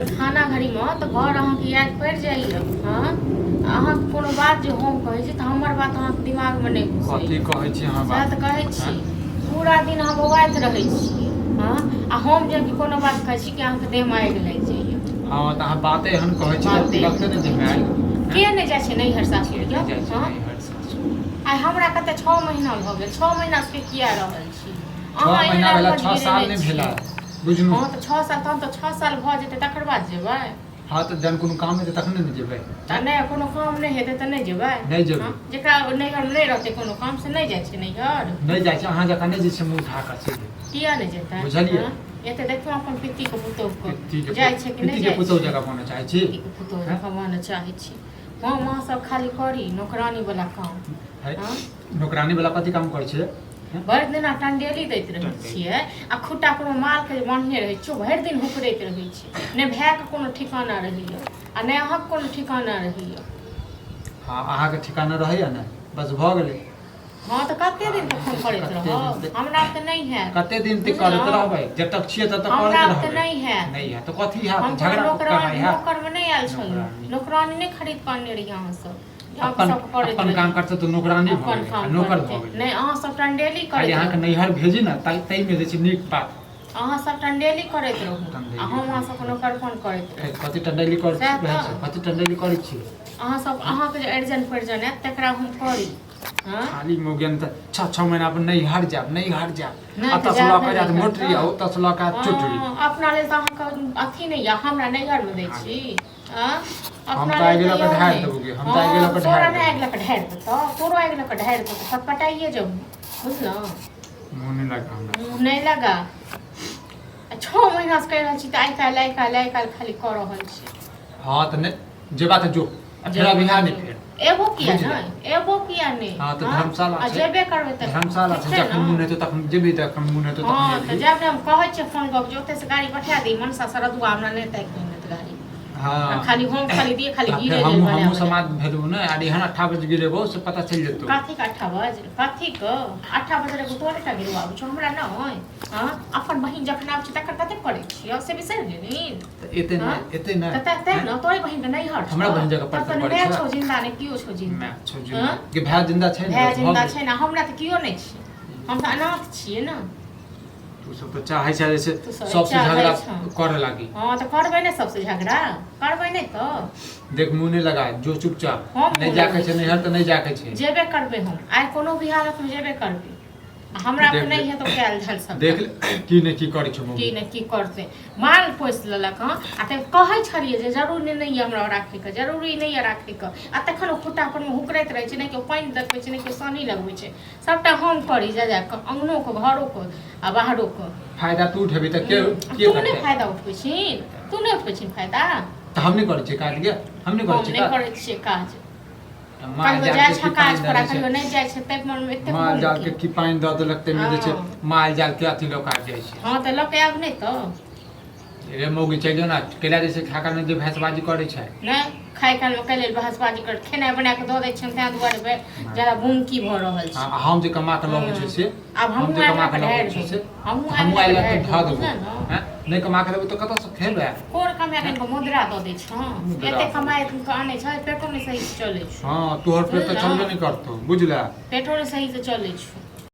खाना घड़ीमे तऽ घर अहाँके याद पड़ि जाइए। हँ, अहाँके कोनो बात जे हम कहै छी तऽ हमर बात अहाँके दिमागमे नहि कथी घुसैए। कहै छी अहाँ सएह बात तऽ कहै छी, पूरा दिन अहाँ बौआइत रहै छी। हँ, आ हम जे कि कोनो बात कहै छी कि अहाँके देहमे आगि लागि जाइए। हँ, तऽ अहाँ बाते एहन कहै छी बाते लगते ने देहमे आगि। के नहि जाइ छै नैहर सासुर? के नहि जाइ छै हँ, नैहर सासुर? आइ हमरा कते 6 महीना भऽ गेल, 6 महीनासँ के किया रहल छी? 6 अहाँ महीना एहन भेला, अरबज 6 साल गिरेने नहि छियै। भेला, बुझलहुँ? हँ, तऽ 6 साल, तहन तऽ 6 साल भऽ जेतै तकर बाद जेबै। हँ, तऽ जहन कोनो काम हेतै तखने ने जेबै। तऽ नहि, कोनो काम नहि हेतै तऽ नहि जेबै? नहि जेबै। हँ, जेकरा नैहरमे नहि रहतै कोनो काम, से नहि जाइ छै नैहर? नहि जाइ छै। अहाँ जकाँ नहि जाइ छै मुँह उठा कऽ सीधे। किया नहि जेतै? बुझलियै? हँ, एते देखियौ अपन पित्तीके पुतोहुके पित्तीके जाइ छै कि नहि पित्तीके जाइ पुतोहु छै? जकाँ बनऽ चाहै छी? पित्तीके पुतोहु जकाँ बनऽ चाहै छी। हम अहाँ सब खाली करी नौकरानी वाला काम। है। हँ। नौकरानी वाला कथी काम करै छै? भरि दिना टंडेली दैत रहै छियै आ खुट्टा कोनो मालके जे बान्हने रहै छियै, भरि दिन हुकरैत रहै छै। नहि भायके कोनो ठिकाना रहैए आ नहि अहाँके कोनो ठिकाना रहैए। हँ, अहाँके ठिकाना रहैए ने, बस भऽ गेलै। हँ, तऽ कते दिन तक फोन करैत कते दिन रहब? तक? हमरा तऽ नहि हैत। कते दिन तक बुझलहुँ? करैत रहबै? जब तक छियै तब तक हमरा करैत तऽ रहबै। नहि हैत। नहि हैत तऽ कथी हैत? हम झगड़ा नौकरानी करनाइ हैत? नौकरमे नहि आयल छलहुँ। नौकरानी। नौकरानी नहि खरीद कऽ अनने रहियै अहाँ सब। अपन सब करैत अपन काम रही। करतै तऽ नौकरानी भऽ अपन गेलै आ काम नौकर करतै। भऽ गेलै। नहि, अहाँ सब टंडेली खाली करैत अहाँके रहू। नैहर भेजी ने, ताहिमे जे छै नीक बात। अहाँ सब टंडेली करैत रहू आ टंडेली हम अहाँ सबके नौकरपन करैत रहू। कथी टंडेली करै सएह रहै तऽ। छै? कथी टंडेली करै छी? अहाँ सब, अहाँके जे अरिजन परिजन आयत तकरा हम करी। हँ, खाली मोगेन तऽ 6 6 महीना पर नैहर जायब, नैहर जायब। नहि तऽ एतऽ से जायब लऽ कऽ नहि जायत नैहर मोटरी तऽ। आ ओतऽ से लऽ कऽ आयत चोटरी। हँ, अपना लेल तऽ अहाँके अथी नहि यऽ, हमरा नैहरमे दै छी। आँ? हम अपना तऽ आगि लेल लऽ तऽ कऽ यौ ढारि नहि। देबौ गे, हम तऽ आगि लऽ हँ, कऽ तोरा ढारि नहि देबौ। आगि लऽ कऽ ढारि देतौ, तोरो आगि लऽ कऽ ढारि देतौ, पटपटाइए जेबौ, बुझलहुँ? मुँह नहि लगा हमरा। मुँह नहि लगा। आ 6 महीनासँ कहि रहल छी तऽ आइ काल्हि, आइ काल्हि, आइ काल्हि खाली कऽ रहल छी। हँ, तऽ नहि जेबा तऽ जो आ फेर अभी नहि फेर एबो किया बुझि नहि? एबो किया नहि? हँ, तऽ हँ? धर्मशाला आ छै। जेबे करबै तऽ धर्मशाला ठीक छै। छै जखन ने? मोन हेतौ तखन जेबही, जखन मोन हेतौ तखन हँ, तऽ एबही। जायब ने। हम कहै छियै फोन कऽ के जे ओतयसँ गाड़ी पठा दी मनसा सरदुआ, हमरा नहि ताकि देत गाड़ी। हँ। आ खाली हम खाली दिए खाली तऽ गिरे फेर लेल हमहूँ बना हमहूँ बना। समाद भेजबौ ने, आर एहन 8 बजे गिरेबौ से पता चलि जेतौ। कथी के 8 बजे? कथी के 8 बजे रे? तोरे टा गिरवाबै छौ, हमरा नहि? हँ, अपन बहिन जखन आबै छै तकर कतेक करै छियै से बिसरि गेलही? तऽ एते हँ? नहि, एते नहि। तऽ तैं ने तोरे बहिन के नैहर छौ। हमरा बहिन जकाँ तब परतर तऽ करै माय छै। छौ जिन्दा, नहि केओ छौ जिन्दा। माय छौ जिन्दा हँ? कि भाय जिन्दा छै ने? भाय बस भऽ जिन्दा गेलै। छै ने, हमरा तऽ केओ नहि छै, हम तऽ अनाथ छियै ने। तू सब तऽ चाहै छै जैसे तू सब सबसे चाहै झगड़ा छँ। करे लागी। हँ, तऽ करबै ने सबसे झगड़ा, करबै नहि तऽ? देख, मुँह नहि लगा, जो चुपचाप। हम नहि मुँह जाके लगबै छै छी। नैहर तऽ नहि जाके छै। जेबे करबै हम, आइ कोनो भी हालतमे जेबे करबै। आ हमरा देख तऽ नहि ले। हेतौ कयल धल सब। देख ले, की ने की करै छौ की मम्मी। ने की करतै, माल पोसि लेलक। हँ, आ तऽ कहै छलियै जे जरूरी नहि यऽ हमरा राखैके, जरूरी नहि यऽ राखैके, आ तखन ओ खुट्टा परमे हुकरैत रहै छै। नहि केओ पानि देखबै छै, नहि केओ सानी लगबै छै, सबटा हम करी जा जा कऽ, अङ्गनोके, घरोके आ बाहरोके। फायदा तू उठेबही तऽ के के तू नहि करतै? फायदा उठबै छिन? तू नहि उठबै छिन फायदा? तऽ हम नहि करै छियै काज गे, हम नहि करै हम छियै नहि काज। करै छियै काज। तऽ माल कहियो जाल जाइ के छै की काज पानि पर दऽ आ दै कहियो छै? नहि जाइ छै, ताहि मनमे एतेक माल मोन जाल के की की पानि दऽ देलक, ताहिमे जे छै हँ। माल जाल के अथी लऽ कऽ आबि जाइ छै। हँ, तऽ लऽ कऽ आयब नहि तऽ? रे मौगी, चलि जो ने। कैला जे छै खा कऽ जे भैंसबाजी करै छै। नहि, खाय कालमे कैले बहसबाजी कर? खेनाइ बना कऽ दऽ दै छियनि, ताहि दुआरे ज्यादा बुमकी भऽ रहल छै। आ हम जे कमा कऽ लबै छियै से? आब हम हमहूँ जे आबि कमा कऽ कऽ लबै ढारि छियै से देबै, हमहूँ हमहूँ आबि आइ कऽ लऽ कऽ ढारि धऽ देबै, देबौ। बुझलह ने? हँ, नहि कमा कऽ देबौ तऽ कतऽसँ खेबै? कोन कमाए कऽ मुद्रा दऽ दै छौ? मुद्रा एते दऽ कमाए कऽ आनै छै, पेटो नहि सही से चलै छौ। हँ, तोहर पेट तऽ बुझलह? चलबे नहि करतौ, बुझले? पेटो नहि सही से चलै छौ।